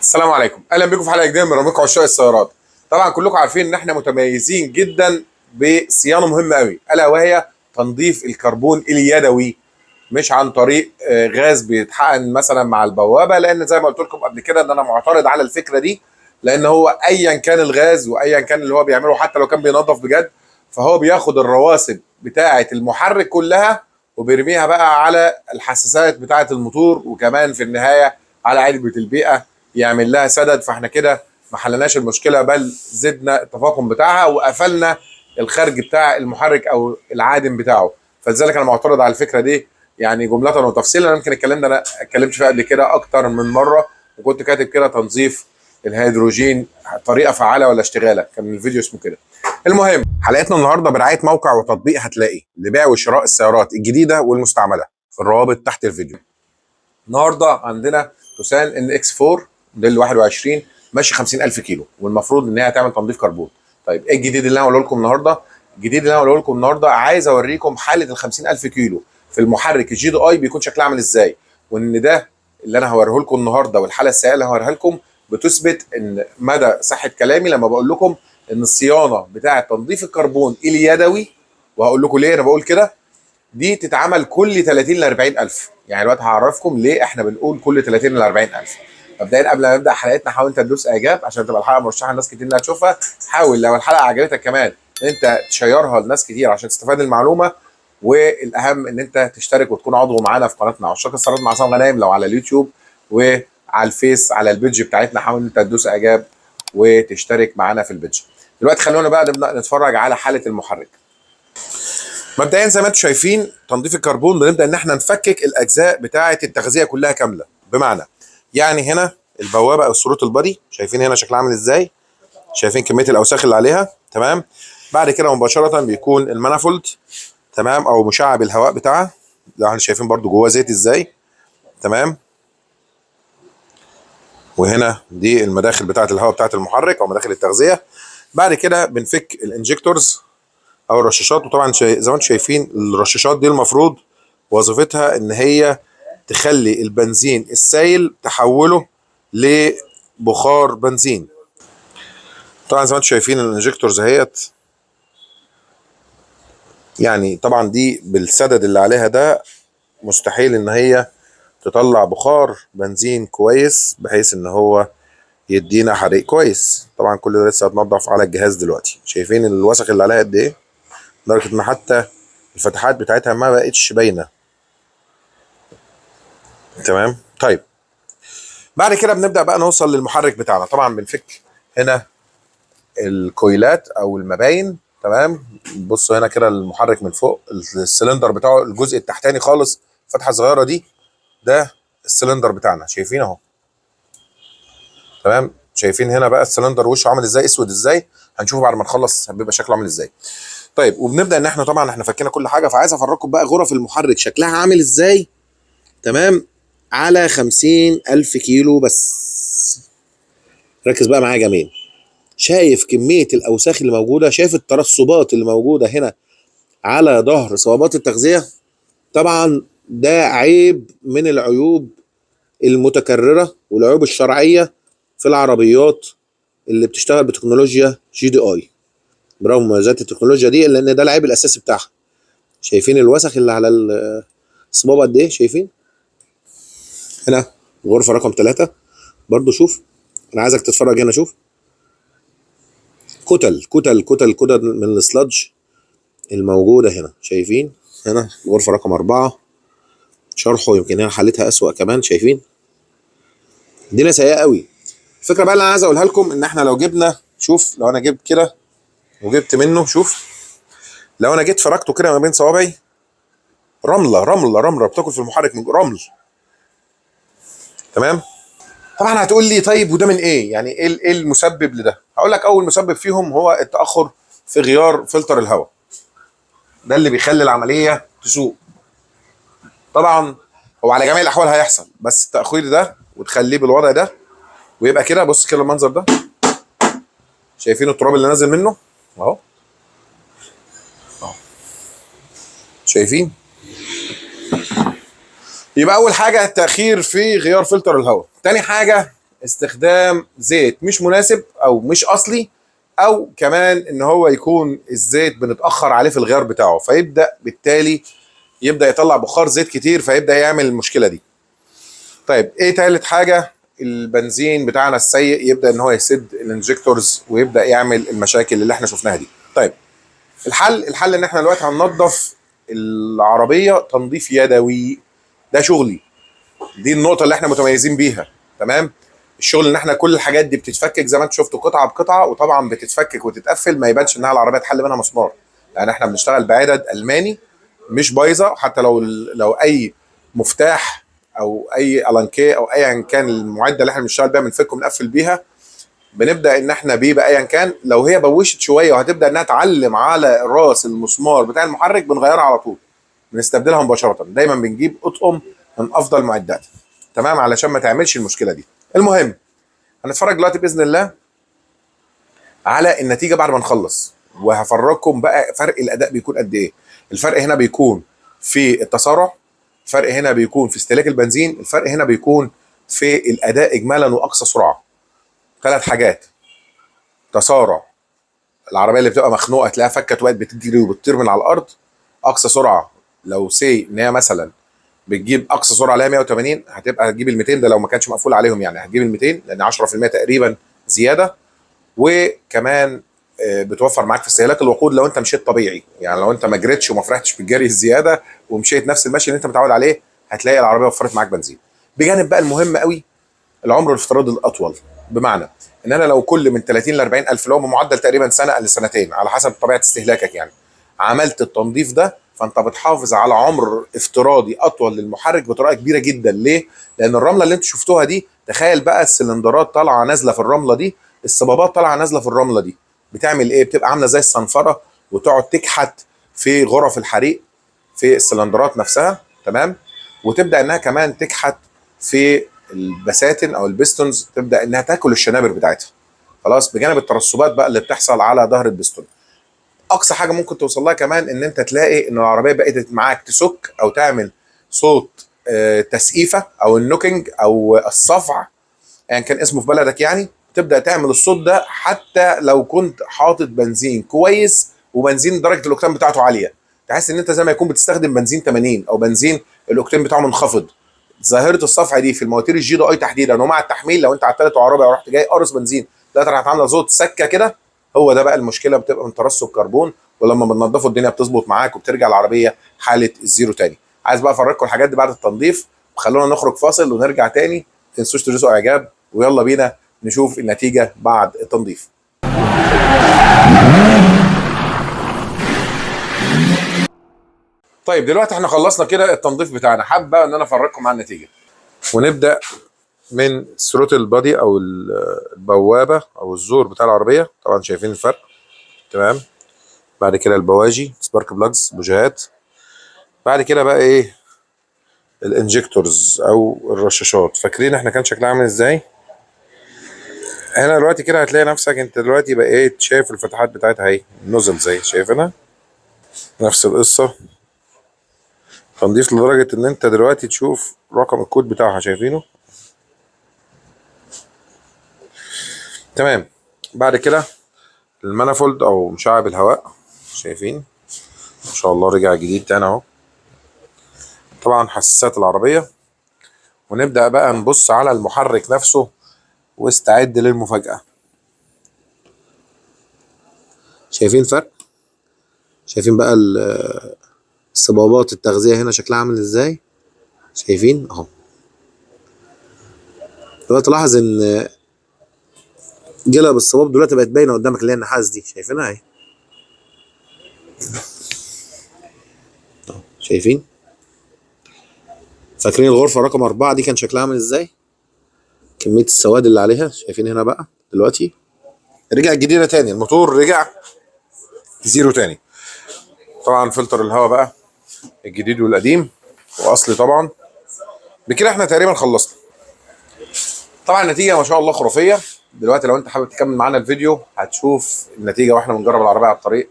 السلام عليكم، اهلا بكم في حلقة جديدة من برنامجكم عشاق السيارات. طبعا كلكم عارفين ان احنا متميزين جدا بصيانه مهمة قوي، الا وهي تنظيف الكربون اليدوي، مش عن طريق غاز بيتحقن مثلا مع البوابة، لان زي ما قلت لكم قبل كده ان انا معترض على الفكرة دي، لان هو ايا كان الغاز وايا كان اللي هو بيعمله حتى لو كان بينظف بجد، فهو بياخد الرواسب بتاعه المحرك كلها وبيرميها بقى على الحساسات بتاعه الموتور، وكمان في النهاية على علبة البيئة يعمل لها سدد. فاحنا كده ما حلناش المشكلة، بل زدنا التفاقم بتاعها وقفلنا الخارج بتاع المحرك او العادم بتاعه. فلذلك انا معترض على الفكرة دي يعني جملة وتفصيلا. انا يمكن الكلام ده انا اتكلمت فيه قبل كده اكتر من مرة، وكنت كاتب كده تنظيف الهيدروجين طريقه فعاله ولا اشتغاله، كان الفيديو اسمه كده. المهم حلقتنا النهارده برعاية موقع وتطبيق هتلاقي لبيع وشراء السيارات الجديدة والمستعمله، في الروابط تحت الفيديو. النهارده عندنا توسان NX 4 موديل 21 ماشي 50000 كيلو، والمفروض ان هي هتعمل تنظيف كربون. طيب ايه الجديد اللي انا هقوله لكم النهارده؟ الجديد اللي انا هقوله لكم النهارده عايز اوريكم حاله ال 50000 كيلو في المحرك ال GDI بيكون شكلها عامل ازاي، وان ده اللي انا هوريه لكم النهارده والحالة السيئة اللي هوريها لكم بتثبت ان مدى صحة كلامي لما بقول لكم ان الصيانة بتاعه تنظيف الكربون اليدوي، وهقول لكم ليه انا بقول كده، دي تتعمل كل 30 ل 40 الف. يعني دلوقتي هعرفكم ليه احنا بنقول كل 30 ل 40 الف. مبدئيا قبل ما نبدا حلقتنا حاول انت تدوس اعجاب عشان تبقى الحلقة مرشحة لناس كتير انها تشوفها. حاول لو الحلقة عجبتك كمان ان انت تشيرها لناس كتير عشان تستفاد المعلومة، والاهم ان انت تشترك وتكون عضو معانا في قناتنا عشاق السيارات مع عصام غنايم لو على اليوتيوب وعلى الفيس على ال page بتاعتنا. حاول ان انت تدوس اعجاب وتشترك معانا في ال page. دلوقتي خلونا بقى نبدا نتفرج على حاله المحرك. مبدئيا زي ما انتم شايفين تنظيف الكربون بنبدا ان احنا نفكك الاجزاء بتاعه التغذية كلها كاملة، بمعنى يعني هنا البوابة او ال throttle body شايفين هنا شكلها عامل ازاي، شايفين كمية الاوساخ اللي عليها، تمام. بعد كده مباشرة بيكون ال manifold، تمام، او مشعب الهواء بتاعها ده احنا شايفين برده جواه زيت ازاي، تمام. وهنا دي المداخل بتاعه الهواء بتاعه المحرك او مداخل التغذية. بعد كده بنفك ال injectors او الرشاشات، وطبعا زي ما انتم شايفين الرشاشات دي المفروض وظيفتها ان هي تخلي البنزين السائل تحوله لبخار بنزين. طبعا زي ما انتم شايفين ال injectors اهيت، يعني طبعا دي بالسدد اللي عليها ده مستحيل ان هي تطلع بخار بنزين كويس بحيث ان هو يدينا حريق كويس. طبعا كل ده لسه هتنضف على الجهاز دلوقتي. شايفين الوسخ اللي عليها قد ايه، لدرجة ان حتى الفتحات بتاعتها ما بقتش باينة، تمام. طيب بعد كده بنبدا بقى نوصل للمحرك بتاعنا. طبعا بنفك هنا الكويلات او المباين، تمام. بصوا هنا كده المحرك من فوق، السلندر بتاعه الجزء التحتاني خالص الفتحة الصغيرة دي، ده السلندر بتاعنا، شايفين اهو، تمام. شايفين هنا بقى السلندر وشه عامل ازاي، اسود ازاي، هنشوفه بعد ما نخلص بيبقى شكله عامل ازاي. طيب وبنبدا ان احنا طبعا احنا فكينا كل حاجة، فعايز افرجكم بقى غرف المحرك شكلها عامل ازاي، تمام، على 50000 كيلو بس. ركز بقى معايا يا جميل، شايف كمية الاوساخ اللي موجودة، شايف الترسبات اللي موجودة هنا على ظهر صوابات التغذية. طبعا ده عيب من العيوب المتكررة والعيوب الشرعية في العربيات اللي بتشتغل بتكنولوجيا GDI، برغم مميزات التكنولوجيا دي الا ان ده العيب الاساسي بتاعها. شايفين الوسخ اللي على الصبابة قد ايه، شايفين هنا غرفة رقم 3 برضو. شوف انا عايزك تتفرج هنا، شوف كتل كتل كتل كتل من ال sludge الموجودة هنا. شايفين هنا غرفة رقم 4 شرحه يمكن هنا حالتها أسوأ كمان. شايفين الدنيا سيئة قوي. الفكرة بقى اللي أنا عايز أقولها لكم إن إحنا لو جبنا، شوف لو أنا جبت كده وجبت منه، شوف لو أنا جيت فركته كده ما بين صوابعي، رملة رملة رملة بتاكل في المحرك من رمل، تمام. طبعا هتقول لي طيب وده من ايه؟ يعني ايه المسبب لده؟ هقول لك اول مسبب فيهم هو التاخر في غيار فلتر الهواء، ده اللي بيخلي العملية تسوء. طبعا هو على جميع الاحوال هيحصل، بس التاخير ده وتخليه بالوضع ده ويبقى كده، بص كده المنظر ده، شايفين التراب اللي نازل منه اهو اهو، شايفين؟ يبقى اول حاجة التاخير في غيار فلتر الهواء. تاني حاجة استخدام زيت مش مناسب او مش اصلي، او كمان ان هو يكون الزيت بنتاخر عليه في الغيار بتاعه، فيبدا بالتالي يبدا يطلع بخار زيت كتير، فيبدا يعمل المشكلة دي. طيب ايه تالت حاجة؟ البنزين بتاعنا السيء يبدا ان هو يسد ال injectors ويبدا يعمل المشاكل اللي احنا شفناها دي. طيب الحل ان احنا دلوقتي هننظف العربية تنظيف يدوي. ده شغلي، دي النقطة اللي احنا متميزين بيها. تمام؟ الشغل ان احنا كل الحاجات دي بتتفكك زي ما انتم شفتوا قطعه بقطعه، وطبعا بتتفكك وتتقفل، ما يبانش انها العربية اتحل منها مسمار، لان احنا بنشتغل بعدد الماني مش بايظة. حتى لو اي مفتاح او اي الانكيه او ايا كان المعدة اللي احنا بنشتغل بيها بنفك وبنقفل بيها، بنبدا ان احنا بيبقى ايا كان لو هي بوشت شوية وهتبدا انها تعلم على راس المسمار بتاع المحرك بنغيرها على طول، بنستبدلها مباشرة. دايما بنجيب اطقم من افضل معدات، تمام، علشان ما تعملش المشكلة دي. المهم هنتفرج دلوقتي باذن الله على النتيجة بعد ما نخلص، وهفرجكم بقى فرق الاداء بيكون قد ايه. الفرق هنا بيكون في التسارع، الفرق هنا بيكون في استهلاك البنزين، الفرق هنا بيكون في الاداء اجمالا واقصى سرعة. 3 حاجات: تسارع، العربية اللي بتبقى مخنوقه تلاقيها فكت وقت بتجري وبتطير من على الارض. اقصى سرعة لو سي ان هي مثلا بتجيب اقصى سرعة عليها 180، هتبقى هتجيب ال 200، ده لو ما كانش مقفول عليهم يعني هتجيب ال 200، لان 10% تقريبا زيادة. وكمان بتوفر معاك في استهلاك الوقود لو انت مشيت طبيعي، يعني لو انت ما جريتش وما فرحتش بالجري الزيادة ومشيت نفس المشي اللي انت متعود عليه، هتلاقي العربية وفرت معاك بنزين. بجانب بقى المهم قوي العمر الافتراضي الاطول، بمعنى ان انا لو كل من 30 ل 40 الف، لو بمعدل تقريبا سنة لسنتين على حسب طبيعة استهلاكك يعني، عملت التنظيف ده، فانت بتحافظ على عمر افتراضي اطول للمحرك بطريقة كبيرة جدا. ليه؟ لان الرملة اللي انتوا شفتوها دي، تخيل بقى السلندرات طالعه نازله في الرملة دي، الصبابات طالعه نازله في الرملة دي، بتعمل ايه؟ بتبقى عامله زي الصنفره وتقعد تكحت في غرف الحريق في السلندرات نفسها، تمام؟ وتبدا انها كمان تكحت في البساتن او ال pistons، تبدا انها تاكل الشنابر بتاعتها. خلاص، بجانب الترسبات بقى اللي بتحصل على ظهر البستون. اقصى حاجة ممكن توصل لها كمان ان انت تلاقي ان العربية بقت معاك تسك او تعمل صوت تسقيفه او ال knocking او الصفع، ايا كان اسمه في بلدك يعني، تبدا تعمل الصوت ده حتى لو كنت حاطط بنزين كويس وبنزين درجه الاوكتان بتاعته عالية، تحس ان انت زي ما يكون بتستخدم بنزين 80 او بنزين الاوكتان بتاعه منخفض. ظاهره الصفع دي في المواتير ال GDI تحديدا، ومع التحميل لو انت على الثالث وعربية ورحت جاي قارص بنزين لا راحت عامله صوت سكة كده، هو ده بقى المشكلة، بتبقى من ترسب كربون، ولما بننضفه الدنيا بتظبط معاك وبترجع العربية حاله ال zero تاني. عايز بقى افرجكم الحاجات دي بعد التنظيف، وخلونا نخرج فاصل ونرجع تاني. ما تنسوش تدوسوا اعجاب، ويلا بينا نشوف النتيجة بعد التنظيف. طيب دلوقتي احنا خلصنا كده التنظيف بتاعنا، حابب بقى ان انا افرجكم على النتيجة. ونبدا من throttle body او البوابة او الزور بتاع العربية، طبعا شايفين الفرق، تمام. بعد كده البواجي، spark plugs، بوجيهات. بعد كده بقى ايه؟ ال injectors او الرشاشات. فاكرين احنا كان شكلها عامل ازاي؟ هنا دلوقتي كده هتلاقي نفسك انت دلوقتي بقيت شايف الفتحات بتاعتها اهي، ال nozzle زي شايفينها، نفس القصة. تنظيف لدرجة ان انت دلوقتي تشوف رقم الكود بتاعها، شايفينه؟ تمام. بعد كده ال manifold او مشعب الهواء، شايفين ما شاء الله رجع جديد تاني اهو. طبعا حساسات العربية. ونبدأ بقى نبص على المحرك نفسه، واستعد للمفاجأة. شايفين فرق؟ شايفين بقى الصبابات التغذية هنا شكلها عامل ازاي؟ شايفين اهو. دلوقتي لاحظ ان جلب الصباب دلوقتي بقت باينة قدامك، اللي هي النحاس دي، شايفينها اهي، شايفين؟ فاكرين الغرفة رقم 4 دي كان شكلها عامل ازاي؟ كمية السواد اللي عليها، شايفين هنا بقى دلوقتي رجع الجديدة تاني، الموتور رجع zero تاني. طبعا فلتر الهواء بقى الجديد والقديم واصلي طبعا. بكده احنا تقريبا خلصنا. طبعا النتيجة ما شاء الله خرافية. دلوقتي لو انت حابب تكمل معانا الفيديو هتشوف النتيجة واحنا بنجرب العربية على الطريق،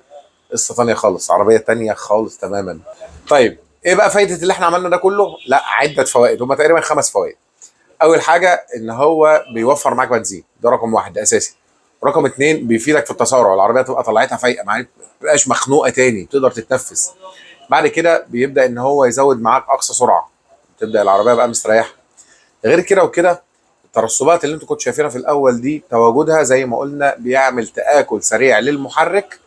قصة ثانية خالص، عربية ثانية خالص تماما. طيب ايه بقى فايده اللي احنا عملنا ده كله؟ لا، عده فوائد، هما تقريبا 5 فوائد. اول حاجة ان هو بيوفر معاك بنزين، ده رقم واحد، ده اساسي. رقم اتنين بيفيدك في التسارع، العربية تبقى طلعتها فايقه معاك، ما تبقاش مخنوقه تاني، تقدر تتنفس. بعد كده بيبدا ان هو يزود معاك اقصى سرعة، تبدا العربية بقى مستريحه. غير كده وكده الترسبات اللي انتوا كنتوا شايفينها في الاول دي تواجدها زي ما قلنا بيعمل تآكل سريع للمحرك،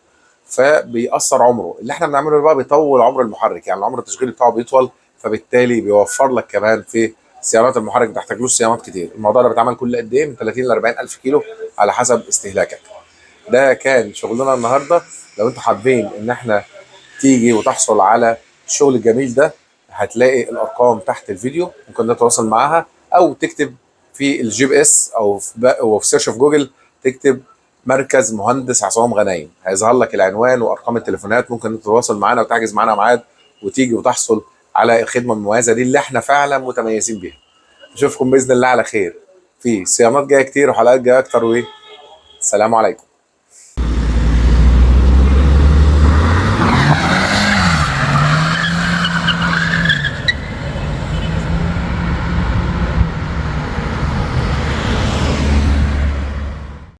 فبيأثر عمره. اللي احنا بنعمله بقى بيطول عمر المحرك، يعني العمر التشغيلي بتاعه بيطول، فبالتالي بيوفر لك كمان في صيانات المحرك، ما تحتاجلوش صيانات كتير. الموضوع ده بيتعمل كل قد ايه؟ من 30 ل 40 الف كيلو على حسب استهلاكك. ده كان شغلنا النهارده. لو انتوا حابين ان احنا تيجي وتحصل على الشغل الجميل ده، هتلاقي الارقام تحت الفيديو، ممكن تتواصل معاها او تكتب في ال GPS او في search في جوجل، تكتب مركز مهندس عصام غنايم، هيظهر لك العنوان وارقام التليفونات، ممكن تتواصل معانا وتحجز معانا ميعاد وتيجي وتحصل على الخدمة المميزة دي اللي احنا فعلا متميزين بيها. اشوفكم باذن الله على خير في صيانات جاية كتير وحلقات جاية اكتر، والسلام عليكم.